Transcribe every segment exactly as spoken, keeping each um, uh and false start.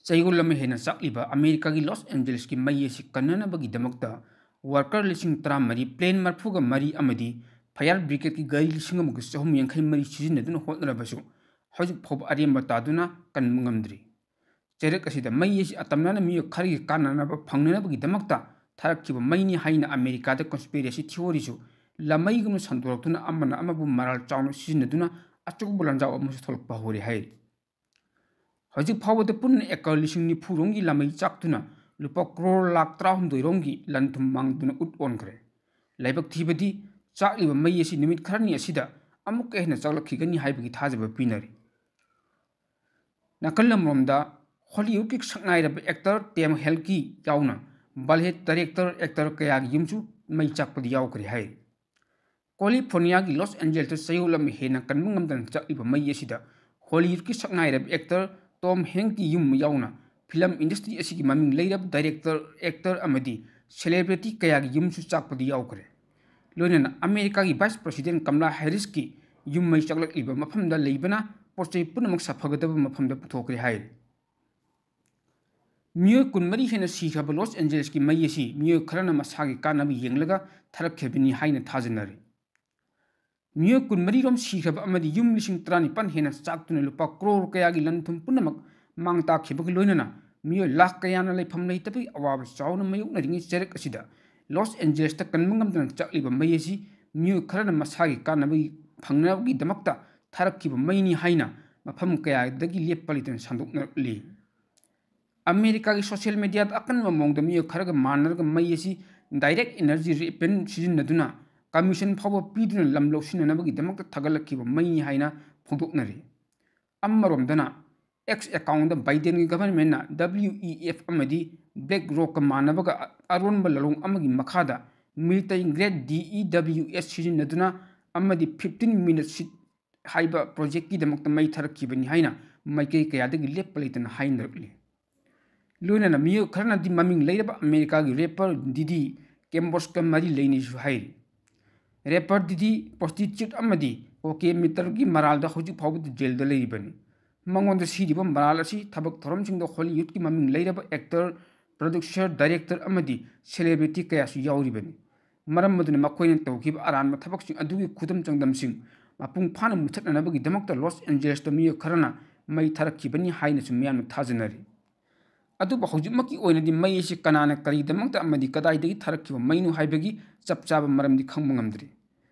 ꯆꯌꯣꯜ ꯑꯃ ꯍꯦꯟꯅ ꯆꯥꯛꯂꯤꯕ ꯑꯃꯦꯔꯤꯀꯥꯒꯤ ꯂꯣꯁ ꯑꯦꯟꯖꯦꯂꯤꯁꯀꯤ ꯃꯩ ꯑꯁꯤ ꯀꯟꯅꯅꯕꯒꯤꯗꯃꯛꯇ worker ꯂꯤꯁꯤꯡ ꯇꯔꯥꯃꯔꯤ, plane ꯃꯔꯤꯐꯨꯒ ꯃꯔꯤ ꯑꯃꯗꯤ fire brigade ꯀꯤ ꯒꯥꯔꯤ ꯂꯤꯁꯤꯡ ꯑꯃꯒ ꯆꯍꯨꯝ ꯌꯥꯡꯈꯩ ꯃꯔꯤ ꯁꯤꯖꯤꯟꯅꯗꯨꯅ ꯍꯣꯠꯅꯔꯕꯁꯨ ꯍꯧꯖꯤꯛ ꯐꯥꯎꯕ ꯑꯔꯦꯝꯕ ꯇꯥꯗꯨꯅ ꯀꯟꯕ ꯉꯝꯗ꯭ꯔꯤ꯫ ꯆꯩꯔꯛ ꯑꯁꯤꯗ ꯃꯩ ꯑꯁꯤ ꯑꯇꯝꯅꯅ ꯃꯤꯑꯣꯏ ꯈꯔꯒꯤ ꯀꯥꯟꯅꯅꯕ ꯐꯪꯅꯅꯕꯒꯤꯗꯃꯛꯇ ꯊꯥꯔꯛꯈꯤꯕ ꯃꯩꯅꯤ ꯍꯥꯏꯅ ꯑꯃꯦꯔꯤꯀꯥꯗ conspiracy theory ꯁꯨ ꯂꯃꯩꯒꯨꯝꯅ ꯁꯟꯗꯣꯔꯛꯇꯨꯅ ꯑꯃꯅ ꯑꯃꯕꯨ ꯃꯔꯥꯜ ꯆꯥꯎꯅ ꯁꯤꯖꯤꯟꯅꯗꯨꯅ ꯑꯆꯧꯕ ꯂꯥꯟꯖꯥꯎ ꯑꯃꯁꯨ ꯊꯣꯛꯂꯛꯄ ꯍꯧꯔꯦ ꯍꯥꯏꯔꯤ꯫ ꯍꯧꯖꯤꯛ ꯐꯥꯎꯕꯗ ꯄꯨꯟꯅ acre ꯂꯤꯁꯤꯡ ꯅꯤꯐꯨ ꯔꯣꯝꯒꯤ ꯂꯥꯃꯩ ꯆꯥꯛꯇꯨꯅ ꯂꯨꯄꯥ ꯀ꯭ꯔꯣꯔ ꯂꯥꯈ ꯇꯔꯥꯍꯨꯝꯗꯣꯏ ꯔꯣꯝꯒꯤ ꯂꯟ ꯊꯨꯝ ꯃꯥꯡꯗꯨꯅ ꯎꯠ ꯑꯣꯟꯈ꯭ꯔꯦ꯫ ꯂꯥꯏꯕꯛ ꯊꯤꯕꯗꯤ ꯆꯥꯛꯂꯤꯕ ꯃꯩ ꯑꯁꯤ ꯅꯨꯃꯤꯠ ꯈꯔꯅꯤ ꯑꯁꯤꯗ ꯑꯃꯨꯛꯀ ꯍꯦꯟꯅ ꯆꯥꯛꯂꯛꯈꯤꯒꯅꯤ ꯍꯥꯏꯕꯒꯤ ꯊꯥꯖꯕ ꯄꯤꯅꯔꯤ꯫ ꯅꯥꯀꯜ ꯑꯃꯔꯣꯝꯗ Hollywood ꯀꯤ ꯁꯛꯅꯥꯏꯔꯕ actor Tom Hanks ꯀꯤ ꯌꯥꯎꯅ ꯕꯥꯂꯦ director, actor ꯀꯌꯥꯒꯤ ꯌꯨꯝꯁꯨ ꯃꯩ ꯆꯥꯛꯄꯗꯤ ꯌꯥꯎꯈ꯭ꯔꯦ ꯍꯥꯏꯔꯤ꯫ ꯀꯦꯂꯤꯐꯣꯔꯅꯤꯌꯥꯒꯤ ꯂꯣꯁ ꯑꯦꯟꯖꯦꯂꯤꯁꯇ ꯆꯌꯣꯜ ꯑꯃ ꯍꯦꯟꯅ ꯀꯟꯕ ꯉꯝꯗꯅ ꯆꯥꯛꯂꯤꯕ ꯃꯩ ꯑꯁꯤꯗ ꯍꯣꯂꯤꯋꯨꯗꯀꯤ ꯁꯛꯅꯥꯏꯔꯕ actor Tom Hanks ꯀꯤ ꯌꯨꯝ ꯌꯥꯎꯅ film industry ꯑꯁꯤꯒꯤ ꯃꯃꯤꯡ ꯂꯩꯔꯕ director, actor ꯑꯃꯗꯤ celebrity ꯀꯌꯥꯒꯤ ꯌꯨꯝꯁꯨ ꯆꯥꯛꯄꯗꯤ ꯌꯥꯎꯈ꯭ꯔꯦ꯫ ꯂꯣꯏꯅꯅ ꯑꯃꯦꯔꯤꯀꯥꯒꯤ Vice President ꯀꯃꯂꯥ ꯍꯦꯔꯤꯁꯀꯤ ꯌꯨꯝ ꯃꯩ ꯆꯥꯛꯂꯛꯂꯤꯕ ꯃꯐꯝꯗ ꯂꯩꯕꯅ ꯄꯣꯠ ꯆꯩ ꯄꯨꯝꯅꯃꯛ ꯁꯥꯐꯒꯗꯕ ꯃꯐꯝꯗ ꯄꯨꯊꯣꯛꯈ꯭ꯔꯦ ꯍꯥꯏꯔꯤ꯫ ꯃꯤꯑꯣꯏ ꯀꯨꯟꯃꯔꯤ ꯍꯦꯟꯅ ꯁꯤꯈ꯭ꯔꯕ ꯂꯣꯁ ꯑꯦꯟꯖꯦꯂꯤꯁꯀꯤ ꯃꯩ ꯑꯁꯤ ꯃꯤꯑꯣꯏ ꯈꯔꯅ ꯃꯁꯥꯒꯤ ꯀꯥꯟꯅꯕ ꯌꯦꯡꯂꯒ ꯊꯥꯔꯛꯈꯤꯕꯅꯤ ꯍꯥꯏꯅ ꯊꯥꯖꯅꯔꯤ꯫ ꯃꯤꯑꯣꯏ ꯀꯨꯟꯃꯔꯤ ꯔꯣꯝ ꯁꯤꯈ꯭ꯔꯕ ꯑꯃꯗꯤ ꯌꯨꯝ ꯂꯤꯁꯤꯡ ꯇꯔꯥꯅꯤꯄꯥꯟ ꯍꯦꯟꯅ ꯆꯥꯛꯇꯨꯅ ꯂꯨꯄꯥ ꯀ꯭ꯔꯣꯔ ꯀꯌꯥꯒꯤ ꯂꯟ ꯊꯨꯝ ꯄꯨꯝꯅꯃꯛ ꯃꯥꯡ ꯇꯥꯛꯈꯤꯕꯒ ꯂꯣꯏꯅꯅ ꯃꯤꯑꯣꯏ ꯂꯥꯈ ꯀꯌꯥꯅ ꯂꯩꯐꯝ ꯂꯩꯇꯕꯒꯤ ꯑꯋꯥꯕ ꯆꯥꯎꯅ ꯃꯥꯌꯣꯛꯅꯔꯤꯉꯩ ꯆꯩꯔꯛ ꯑꯁꯤꯗ ꯂꯣꯁ ꯑꯦꯟꯖꯦꯂꯤꯁꯇ ꯀꯟꯕ ꯉꯝꯗꯅ ꯆꯥꯛꯂꯤꯕ ꯃꯩ ꯑꯁꯤ ꯃꯤꯑꯣꯏ ꯈꯔꯅ ꯃꯁꯥꯒꯤ ꯀꯥꯟꯅꯕꯒꯤ ꯐꯪꯅꯕꯒꯤꯗꯃꯛꯇ ꯊꯥꯔꯛꯈꯤꯕ ꯃꯩꯅꯤ ꯍꯥꯏꯅ ꯃꯐꯝ ꯀꯌꯥꯗꯒꯤ ꯂꯦꯞꯄ ꯂꯩꯇꯅ ꯁꯟꯗꯣꯛꯅꯔꯛꯂꯤ꯫ ꯑꯃꯦꯔꯤꯀꯥꯒꯤ social media ꯗ ꯑꯀꯟꯕ ꯃꯑꯣꯡꯗ ꯃꯤꯑꯣꯏ ꯈꯔꯒ ꯃꯥꯟꯅꯔꯒ ꯃꯩ ꯑꯁꯤ direct energy weapon ꯁꯤꯖꯤꯟꯅꯗꯨꯅ commission ꯐꯥꯎꯕ ꯄꯤꯗꯨꯅ ꯂꯝ ꯂꯧꯁꯤꯟꯅꯅꯕꯒꯤꯗꯃꯛꯇ ꯊꯥꯒꯠꯂꯛꯈꯤꯕ ꯃꯩꯅꯤ ꯍꯥꯏꯅ ꯐꯣꯡꯗꯣꯛꯅꯔꯤ꯫ ꯑꯃꯔꯣꯝꯗꯅ X account ꯗ ꯕꯥꯏꯗꯦꯟꯒꯤ government ꯅ W E F ꯑꯃꯗꯤ BlackRock ꯀ ꯃꯥꯟꯅꯕꯒ ꯑꯔꯣꯟꯕ ꯂꯥꯂꯣꯡ ꯑꯃꯒꯤ ꯃꯈꯥꯗ military grade D E W S ꯁꯤꯖꯤꯟꯅꯗꯨꯅ ꯑꯃꯗꯤ fifteen minutes ꯍꯥꯏꯕ project ꯀꯤꯗꯃꯛꯇ ꯃꯩ ꯊꯥꯔꯛꯈꯤꯕꯅꯤ ꯍꯥꯏꯅ ꯃꯥꯏꯀꯩ ꯀꯌꯥꯗꯒꯤ ꯂꯦꯞꯄ ꯂꯩꯇꯅ ꯍꯥꯏꯅꯔꯛꯂꯤ꯫ ꯂꯣꯏꯅꯅ ꯃꯤꯑꯣꯏ ꯈꯔꯅꯗꯤ ꯃꯃꯤꯡ ꯂꯩꯔꯕ ꯑꯃꯦꯔꯤꯀꯥꯒꯤ rapper Diddy Campos ꯀ ꯃꯔꯤ ꯂꯩꯅꯩꯁꯨ ꯍꯥꯏꯔꯤ꯫ Rapper Diddy prostitute ꯑꯃꯗꯤ cocaine matter ꯒꯤ ꯃꯔꯥꯜꯗ ꯍꯧꯖꯤꯛ ꯐꯥꯎꯕꯗ jail ꯗ ꯂꯩꯔꯤꯕꯅꯤ꯫ ꯃꯉꯣꯟꯗ ꯁꯤꯔꯤꯕ ꯃꯔꯥꯜ ꯑꯁꯤ ꯊꯕꯛ ꯊꯧꯔꯝꯁꯤꯡꯗ ꯍꯣꯂꯤꯋꯨꯗꯀꯤ ꯃꯃꯤꯡ ꯂꯩꯔꯕ ꯑꯦꯛꯇꯔ, ꯄ꯭ꯔꯣꯗ꯭ꯌꯨꯁꯔ, ꯗꯥꯏꯔꯦꯛꯇꯔ ꯑꯃꯗꯤ ꯁꯦꯂꯦꯕ꯭ꯔꯤꯇꯤ ꯀꯌꯥꯁꯨ ꯌꯥꯎꯔꯤꯕꯅꯤ꯫ ꯃꯔꯝ ꯑꯗꯨꯅ ꯃꯈꯣꯏꯅ ꯇꯧꯈꯤꯕ ꯑꯔꯥꯟꯕ ꯊꯕꯛꯁꯤꯡ ꯑꯗꯨꯒꯤ ꯈꯨꯗꯝ ꯆꯥꯡꯗꯝꯁꯤꯡ ꯃꯄꯨꯡ ꯐꯥꯅ ꯃꯨꯊꯠꯅꯅꯕꯒꯤꯗꯃꯛꯇ ꯂꯣꯁ ꯑꯦꯟꯖꯦꯂꯁꯇ ꯃꯤꯑꯣꯏ ꯈꯔꯅ ꯃꯩ ꯊꯥꯔꯛꯈꯤꯕꯅꯤ ꯍꯥꯏꯅꯁꯨ ꯃꯤꯌꯥꯝꯅ ꯊꯥꯖꯅꯔꯤ꯫ ꯑꯗꯨꯕꯨ ꯍꯧꯖꯤꯛꯃꯛꯀꯤ ꯑꯣꯏꯅꯗꯤ ꯃꯩ ꯑꯁꯤ ꯀꯅꯥꯅ ꯀꯔꯤꯒꯤꯗꯃꯛꯇ ꯑꯃꯗꯤ ꯀꯗꯥꯏꯗꯒꯤ ꯊꯥꯔꯛꯈꯤꯕ ꯃꯩꯅꯣ ꯍꯥꯏꯕꯒꯤ ꯆꯞ ꯆꯥꯕ ꯃꯔꯝꯗꯤ ꯈꯪꯕ ꯉꯝꯗ꯭ꯔꯤ꯫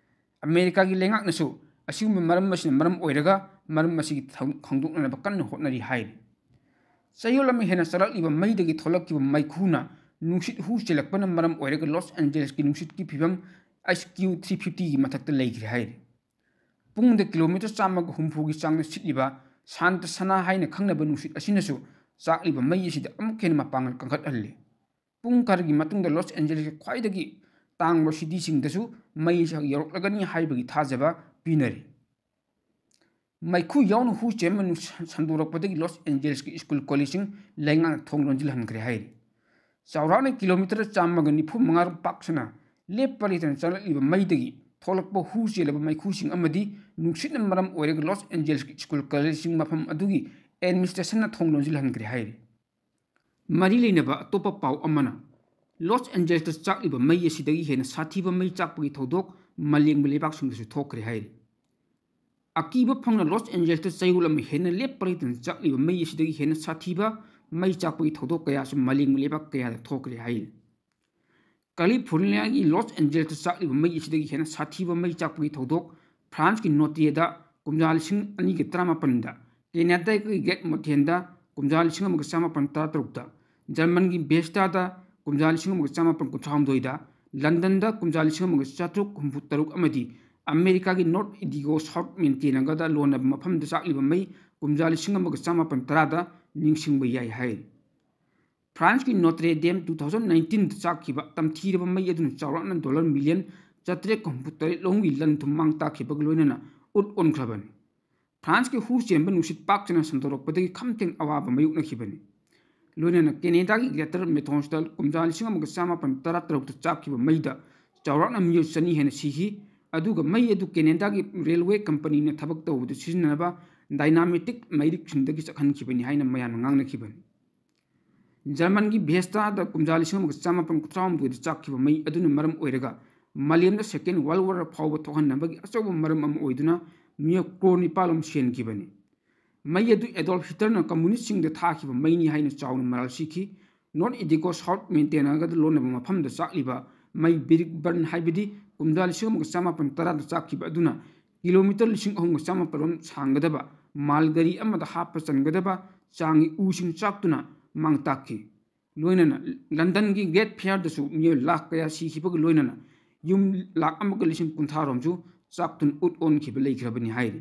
ꯑꯃꯦꯔꯤꯀꯥꯒꯤ ꯂꯩꯉꯥꯛꯅꯁꯨ ꯑꯁꯤꯒꯨꯝꯕ ꯃꯔꯝ ꯑꯁꯤꯅ ꯃꯔꯝ ꯑꯣꯏꯔꯒ ꯃꯔꯝ ꯑꯁꯤꯒꯤ ꯊꯧ-, ꯈꯪꯗꯣꯛꯅꯅꯕ ꯀꯟꯅ ꯍꯣꯠꯅꯔꯤ ꯍꯥꯏꯔꯤ꯫ ꯆꯌꯣꯜ ꯑꯃ ꯍꯦꯟꯅ ꯆꯠꯂꯛꯂꯤꯕ ꯃꯩꯗꯒꯤ ꯊꯣꯛꯂꯛꯈꯤꯕ ꯃꯩꯈꯨꯅ ꯅꯨꯡꯁꯤꯠ ꯍꯨ ꯆꯦꯜꯂꯛꯄꯅ ꯃꯔꯝ ꯑꯣꯏꯔꯒ ꯂꯣꯁ ꯑꯦꯟꯖꯦꯂꯁꯀꯤ ꯅꯨꯡꯁꯤꯠꯀꯤ ꯐꯤꯕꯝ ꯑꯥꯏꯁ ꯀ꯭ꯌꯨ ꯊ꯭ꯔꯤ ꯐꯤꯐꯇꯤꯒꯤ ꯃꯊꯛꯇ ꯂꯩꯈ꯭ꯔꯦ ꯍꯥꯏꯔꯤ꯫ ꯄꯨꯡꯗ ꯀꯤꯂꯣꯃꯤꯇꯔ ꯆꯥꯝꯃꯒ ꯍꯨꯝꯐꯨꯒꯤ ꯆꯥꯡꯗ ꯁꯤꯠꯂꯤꯕ ꯁꯥꯟꯇ ꯁꯅꯥ ꯍꯥꯏꯅ ꯈꯪꯅꯕ ꯅꯨꯡꯁꯤꯠ ꯑꯁꯤꯅꯁꯨ ꯆꯥꯛꯂꯤꯕ ꯃꯩ ꯑꯁꯤꯗ ꯑꯃꯨꯛꯀ ꯍꯦꯟꯅ ꯃꯄꯥꯡꯒꯜ ꯀꯟꯈꯠꯍꯜꯂꯤ꯫ ꯄꯨꯡ ꯈꯔꯒꯤ ꯃꯇꯨꯡꯗ ꯂꯣꯁ ꯑꯦꯟꯖꯦꯂꯁꯀꯤ ꯈ꯭ꯋꯥꯏꯗꯒꯤ ꯇꯥꯡꯕ ꯁꯤꯇꯤꯁꯤꯡꯗꯁꯨ ꯃꯩ ꯑꯁꯤ ꯌꯧꯔꯛꯂꯒꯅꯤ ꯍꯥꯏꯕꯒꯤ ꯊꯥꯖꯕ ꯄꯤꯅꯔꯤ꯫ ꯃꯩꯈꯨ ꯌꯥꯎꯅ ꯍꯨ ꯆꯦꯟꯕ ꯅꯨꯡ-, ꯁꯟꯗꯣꯔꯛꯄꯗꯒꯤ ꯂꯣꯁ ꯑꯦꯟꯖꯦꯂꯁꯀꯤ ꯁ꯭ꯀꯨꯜ ꯀꯣꯂꯦꯖꯁꯤꯡ ꯂꯩꯉꯥꯛꯅ ꯊꯣꯡ ꯂꯣꯟꯁꯤꯜꯍꯟꯈ꯭ꯔꯦ ꯍꯥꯏꯔꯤ꯫ ꯆꯥꯎꯔꯥꯛꯅ ꯀꯤꯂꯣꯃꯤꯇꯔ ꯆꯥꯝꯃꯒ ꯅꯤꯐꯨ ꯃꯉꯥ ꯔꯣꯝ ꯄꯥꯛ ꯁꯟꯅ ꯂꯦꯞꯄ ꯂꯩꯇꯅ ꯆꯠꯂꯛꯂꯤꯕ ꯃꯩꯗꯒꯤ ꯊꯣꯛꯂꯛꯄ ꯍꯨ ꯆꯦꯜꯂꯕ ꯃꯩꯈꯨꯁꯤꯡ ꯑꯃꯗꯤ ꯅꯨꯡꯁꯤꯠꯅ ꯃꯔꯝ ꯑꯣꯏꯔꯒ ꯂꯣꯁ ꯑꯦꯟꯖꯦꯂꯁꯀꯤ ꯁ꯭ꯀꯨꯜ ꯀꯣꯂꯦꯖꯁꯤꯡ ꯃꯐꯝ ꯑꯗꯨꯒꯤ ꯑꯦꯗꯃꯤꯅꯤꯁꯇ꯭ꯔꯦꯁꯟꯅ ꯊꯣꯡ ꯂꯣꯟꯁꯤꯜꯍꯟꯈ꯭ꯔꯦ ꯍꯥꯏꯔꯤ꯫ ꯃꯔꯤ ꯂꯩꯅꯕ ꯑꯇꯣꯞꯄ ꯄꯥꯎ ꯑꯃꯅ, ꯂꯣꯁ ꯑꯦꯟꯖꯦꯂꯁꯇ ꯆꯥꯛꯂꯤꯕ ꯃꯩ ꯑꯁꯤꯗꯒꯤ ꯍꯦꯟꯅ ꯁꯥꯊꯤꯕ ꯃꯩ ꯆꯥꯛꯄꯒꯤ ꯊꯧꯗꯣꯛ ꯃꯥꯂꯦꯝꯒꯤ ꯂꯩꯕꯥꯛꯁꯤꯡꯗꯁꯨ ꯊꯣꯛꯈ꯭ꯔꯦ ꯍꯥꯏꯔꯤ꯫ ꯑꯀꯤꯕ ꯐꯪꯅ ꯂꯣꯁ ꯑꯦꯟꯖꯦꯂꯁꯇ ꯆꯌꯣꯜ ꯑꯃ ꯍꯦꯟꯅ ꯂꯦꯞꯄ ꯂꯩꯇꯅ ꯆꯥꯛꯂꯤꯕ ꯃꯩ ꯑꯁꯤꯗꯒꯤ ꯍꯦꯟꯅ ꯁꯥꯊꯤꯕ ꯃꯩ ꯆꯥꯛꯄꯒꯤ ꯊꯧꯗꯣꯛ ꯀꯌꯥꯁꯨ ꯃꯥꯂꯦꯝꯒꯤ ꯂꯩꯕꯥꯛ ꯀꯌꯥꯗ ꯊꯣꯛꯈ꯭ꯔꯦ ꯍꯥꯏꯔꯤ꯫ ꯀꯥꯂꯤꯐꯣꯔꯅꯤꯌꯥꯒꯤ ꯂꯣꯁ ꯑꯦꯟꯖꯦꯂꯁꯇ ꯆꯥꯛꯂꯤꯕ ꯃꯩ ꯑꯁꯤꯗꯒꯤ ꯍꯦꯟꯅ ꯁꯥꯊꯤꯕ ꯃꯩ ꯆꯥꯛꯄꯒꯤ ꯊꯧꯗꯣꯛ ꯐ꯭ꯔꯥꯟꯁꯀꯤ ꯅꯣꯇ꯭ꯔꯦꯗ ꯀꯨꯝꯖꯥ ꯂꯤꯁꯤꯡ ꯑꯅꯤꯒ ꯇꯔꯥꯃꯥꯄꯟꯗ, ꯀꯦꯅꯦꯗꯥꯒꯤ ꯒ꯭ꯔꯦꯠ ꯃꯣꯊꯦꯟꯗ ꯀꯨꯝꯖꯥ ꯂꯤꯁꯤꯡ ꯑꯃꯒ ꯆꯥꯃꯥꯄꯟ ꯇꯔꯥꯇꯔꯨꯛꯇ, ꯖꯔꯃꯟꯒꯤ ꯕꯦꯁꯇꯥꯗ ꯀꯨꯝꯖꯥ ꯂꯤꯁꯤꯡ ꯑꯃꯒ ꯆꯥꯃꯥꯄꯟ ꯀꯨꯟꯊ꯭ꯔꯥꯍꯨꯝꯗꯣꯏꯗ, ꯂꯟꯗꯟꯗ ꯀꯨꯝꯖꯥ ꯂꯤꯁꯤꯡ ꯑꯃꯒ ꯆꯥꯇ꯭ꯔꯨꯛ ꯍꯨꯝꯐꯨ ꯇꯔꯨꯛ ꯑꯃꯗꯤ ꯑꯃꯦꯔꯤꯀꯥꯒꯤ ꯅꯣꯔꯠ ꯏꯟꯗꯤꯒꯣ ꯁꯥꯎꯠ ꯃꯦꯟꯇꯦꯅꯒꯗ ꯂꯣꯟꯅꯕ ꯃꯐꯝꯗ ꯆꯥꯛꯂꯤꯕ ꯃꯩ ꯀꯨꯝꯖꯥ ꯂꯤꯁꯤꯡ ꯑꯃꯒ ꯆꯥꯃꯥꯄꯟ ꯇꯔꯥꯗ ꯅꯤꯡꯁꯤꯡꯕ ꯌꯥꯏ ꯍꯥꯏ꯫ ꯐ꯭ꯔꯥꯟꯁꯀꯤ ꯅꯣꯇ꯭ꯔꯦ ꯗꯦꯝ ꯇꯨ ꯊꯥꯎꯖꯟ ꯅꯥꯏꯟꯇꯤꯟꯗ ꯆꯥꯛꯈꯤꯕ ꯇꯝꯊꯤꯔꯕ ꯃꯩ ꯑꯗꯨꯅ ꯆꯥꯎꯔꯥꯛꯅ ꯗꯣꯂꯔ ꯃꯤꯂꯤꯌꯟ ꯆꯥꯇ꯭ꯔꯦꯠꯀ ꯍꯨꯝꯐꯨ ꯇꯔꯦꯠ ꯂꯣꯝꯒꯤ ꯂꯟ ꯊꯨꯝ ꯃꯥꯡ ꯇꯥꯛꯈꯤꯕꯒ ꯂꯣꯏꯅꯅ ꯎꯠ ꯑꯣꯟꯈ꯭ꯔꯕꯅꯤ꯫ ꯐ꯭ꯔꯥꯟꯁꯀꯤ ꯍꯨ ꯆꯦꯟꯕ ꯅꯨꯡꯁꯤꯠ ꯄꯥꯛ ꯆꯟꯅ ꯁꯟꯗꯣꯔꯛꯄꯗꯒꯤ ꯈꯝ ꯊꯦꯡꯅ ꯑꯋꯥꯕ ꯃꯥꯌꯣꯛꯅꯈꯤꯕꯅꯤ꯫ ꯂꯣꯏꯅꯅ ꯀꯦꯅꯦꯗꯥꯒꯤ ꯒ꯭ꯔꯦꯇꯔ ꯃꯦꯊꯣꯟꯁꯇ ꯀꯨꯝꯖꯥ ꯂꯤꯁꯤꯡ ꯑꯃꯒ ꯆꯥꯃꯥꯄꯟ ꯇꯔꯥ ꯇꯔꯨꯛꯇ ꯆꯥꯛꯈꯤꯕ ꯃꯩꯗ ꯆꯥꯎꯔꯥꯛꯅ ꯃꯤꯑꯣꯏ ꯆꯅꯤ ꯍꯦꯟꯅ ꯁꯤꯈꯤ꯫ ꯑꯗꯨꯒ ꯃꯩ ꯑꯗꯨ ꯀꯦꯅꯦꯗꯥꯒꯤ ꯔꯦꯜꯋꯦ ꯀꯝꯄꯅꯤꯅ ꯊꯕꯛ ꯇꯧꯕꯗ ꯁꯤꯖꯤꯟꯅꯅꯕ ꯗꯥꯏꯅꯥꯃꯦꯇꯤꯛ ꯃꯩꯔꯤꯛꯁꯤꯡꯗꯒꯤ ꯆꯥꯛꯍꯟꯈꯤꯕꯅꯤ ꯍꯥꯏꯅ ꯃꯌꯥꯝꯅ ꯉꯥꯡꯅꯈꯤꯕꯅꯤ꯫ ꯖꯔꯃꯟꯒꯤ ꯚꯦꯁꯇꯥꯗ ꯀꯨꯝꯖꯥ ꯂꯤꯁꯤꯡ ꯑꯃꯒ ꯆꯥꯃꯥꯄꯟ ꯀꯨꯟꯊ꯭ꯔꯥꯍꯨꯝꯗꯣꯏꯗ ꯆꯥꯛꯈꯤꯕ ꯃꯩ ꯑꯗꯨꯅ ꯃꯔꯝ ꯑꯣꯏꯔꯒ ꯃꯥꯂꯦꯝꯗ Second World War ꯐꯥꯎꯕ ꯊꯣꯛꯍꯟꯅꯕꯒꯤ ꯑꯆꯧꯕ ꯃꯔꯝ ꯑꯃ ꯑꯣꯏꯗꯨꯅ ꯃꯤꯑꯣꯏ ꯀ꯭ꯔꯣꯔ ꯅꯤꯄꯥꯜ ꯑꯃ ꯁꯤꯍꯟꯈꯤꯕꯅꯤ꯫ ꯃꯩ ꯑꯗꯨ ꯑꯦꯗꯣꯜꯐ ꯍꯤꯇꯂꯔꯅ ꯀꯝꯃꯨꯅꯤꯁ꯭ꯠꯁꯤꯡꯗ ꯊꯥꯈꯤꯕ ꯃꯩꯅꯤ ꯍꯥꯏꯅ ꯆꯥꯎꯅ ꯃꯔꯥꯜ ꯁꯤꯈꯤ꯫ ꯅꯣꯔꯠ ꯏꯗꯤꯀꯣ ꯁꯥꯎꯠ ꯃꯦꯟꯇꯦꯅꯥꯒꯗ ꯂꯣꯟꯅꯕ ꯃꯐꯝꯗ ꯆꯥꯛꯂꯤꯕ ꯃꯩ ꯕꯤꯔꯤꯛ ꯕꯔꯟ ꯍꯥꯏꯕꯗꯤ ꯀꯨꯝꯖꯥ ꯂꯤꯁꯤꯡ ꯑꯃꯒ ꯆꯥꯃꯥꯄꯟ ꯇꯔꯥꯗ ꯆꯥꯛꯈꯤꯕ ꯑꯗꯨꯅ ꯀꯤꯂꯣꯃꯤꯇꯔ ꯂꯤꯁꯤꯡ ꯑꯍꯨꯝꯒ ꯆꯥꯃꯥꯄꯜ ꯔꯣꯝ ꯁꯥꯡꯒꯗꯕ ꯃꯥꯜ ꯒꯥꯔꯤ ꯑꯃꯗ ꯍꯥꯞꯄ ꯆꯟꯒꯗꯕ ꯆꯥꯡꯒꯤ ꯎꯁꯤꯡ ꯆꯥꯛꯇꯨꯅ ꯃꯥꯡ ꯇꯥꯛꯈꯤ꯫ ꯂꯣꯏꯅꯅ ꯂꯟꯗꯟꯒꯤ ꯒ꯭ꯔꯦꯠ ꯐꯥꯌꯔꯗꯁꯨ ꯃꯤꯑꯣꯏ ꯂꯥꯈ ꯀꯌꯥ ꯁꯤꯈꯤꯕꯒ ꯂꯣꯏꯅꯅ ꯌꯨꯝ ꯂꯥꯈ ꯑꯃꯒ ꯂꯤꯁꯤꯡ ꯀꯨꯟꯊ꯭ꯔꯥ ꯔꯣꯝꯁꯨ ꯆꯥꯛꯇꯨꯅ ꯎꯠ ꯑꯣꯟꯈꯤꯕ ꯂꯩꯈ꯭ꯔꯕꯅꯤ ꯍꯥꯏꯔꯤ꯫